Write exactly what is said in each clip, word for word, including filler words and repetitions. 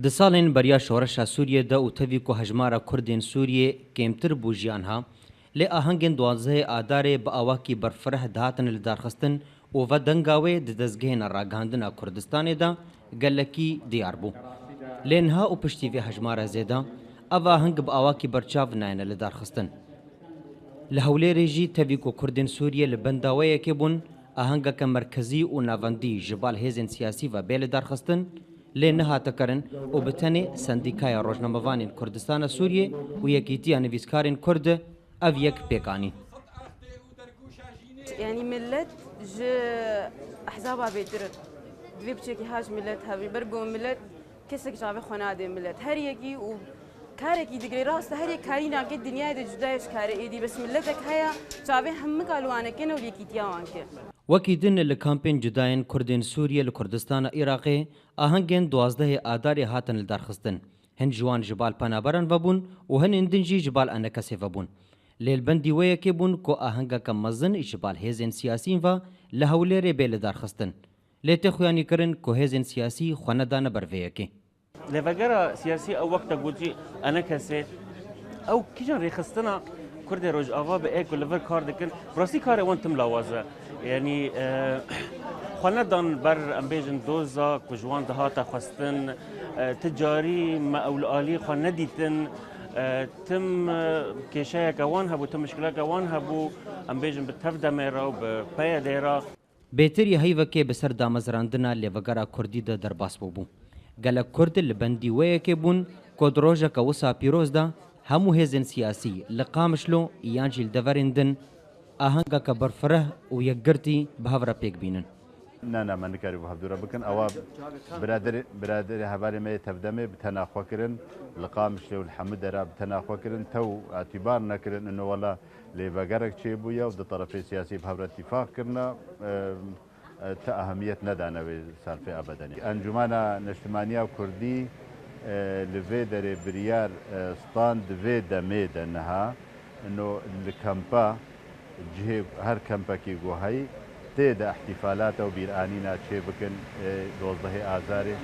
Di salên beriya şoreşa Sûriyê de û tevî ku hejmara Kurdên Sûriyê kêmtir bû ji yan ha, lê ahengên duwazdehê Adarê bi awakî berfireh dihatin lidarxistin û ve denga wê di dezgehên ragihandina Kurdistanê de gelekî diyar bû. Lê niha û piştî vê hejmara zêde, ev aheng bi awakî berçav nayêne lidarxistin. Li Hewlêrê jî tevî ku Kurdên Sûriyê li benda wê yekê bûn, ahengeke merkezî û navendî ji bal hêzên siyasî ve bê lidarxistin, lê nehate kirin û bi tenê Sendîkaya Rojnamevanên Kurdistana Sûriyê û Yekîtiya Nivîskarên Kurd ev yek pêk anîn. Yani millet ji ehzaba bêtir in. Divê piçekî ha ji millet hebî. Ber ku millet kesek çavê xwe nadê millet. Her yekî û karekî digre rast e, her yek karî nake dinyayê de cuda ye ji karê êdî. Bes milletek heye çavê hemika li wan e kene û yekîtiya wan ke. Wekî din li kampên cuda yên Kurdên Sûriyê li Kurdistana Iraqê ahengên duwazdehê Adarê hatin lidarxistin. Hin ji wan ji bal penaberan ve bûn û hinên din jî ji bal enekesê ve bûn. Lê li bendî wê yekê bûn ku ahengeke mezin ji bal hêzên siyasîn ve li Hewlêrê bê lidarxistin. Lê tê xuyanîkirin ku hêzên siyasî xwe nedane ber vê yekê. Lêvegera siyasî ew wexta gotî enekesê, ew kîjan rêxistina Kurdê Rojava bi ê ku li vir kar dikin, bi rastî karê wan tim lawaz e. Yanî e, xwe nedan ber, em bêjin, doza ku ji wan dihate xwestin, e, ti carî me ew li alî xwe nedîtin, e, tim e, kêşeyeke wan hebû, tim mişkileke wan hebû, em bêjin bi tev demê re û bi P Y D'ê re. Bêtirî heyvekê bi ser damezrandina lêvegera kurdî de derbas bûbû. Gelek kurd li bendî wê yekê bûn ku di rojeke wisa pîroz de hemû hêzên siyasî li Qamişlo yan jî li deverên din ahengeke berfireh û yekgirtî bi hev re pêk bînin. Na, na, me nikarîbû hevdû re bikin. Ewa biraderê, biraderê hevalê me yê tevdemê bi tena xwe kirin. Li Qamişlê û li hemû dera bi tena xwe kirin. Tew îtîbar nekirin. Ino wela lêvegerek çêbûye û du terefê siyasî bi hev re tîfaq kirine, e, e, ti ehemiyet nedane wê serfê ebedenî. Encûmena Neştimaniya Kurdî, e, li vê derê biryar, e, stand di vê demê de niha, ino li kempa, cihê her kempekî ku heyî, tê de îhtîfalata û bîranîna çê bikin, ê dozdehê Azarê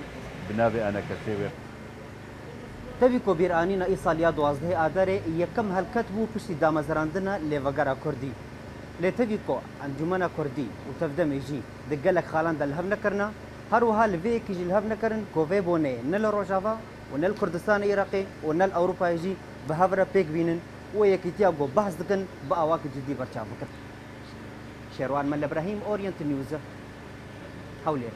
bi navê enekesê wê. Tevî ku bîranîna îsal ya duwazdehê Adarê yekem helket bû piştî damezrandina lêvegera Kurdî. Lê tevî ku Encûmena Kurdî û Tevdemê jî di gelek xalan de li hev nekirina, her wiha li vê yekê jî li hev nekirin ku vê boneyê ne li Rojava û ne li Kurdistanê Iraqê û ne li Ewropayê jî bi hev re pêk bînin û yekîtiya ku behs dikin bi awakî cidî berçav bikin. Şêrwan Mele Ibrahîm, Orient News, Hewlêr.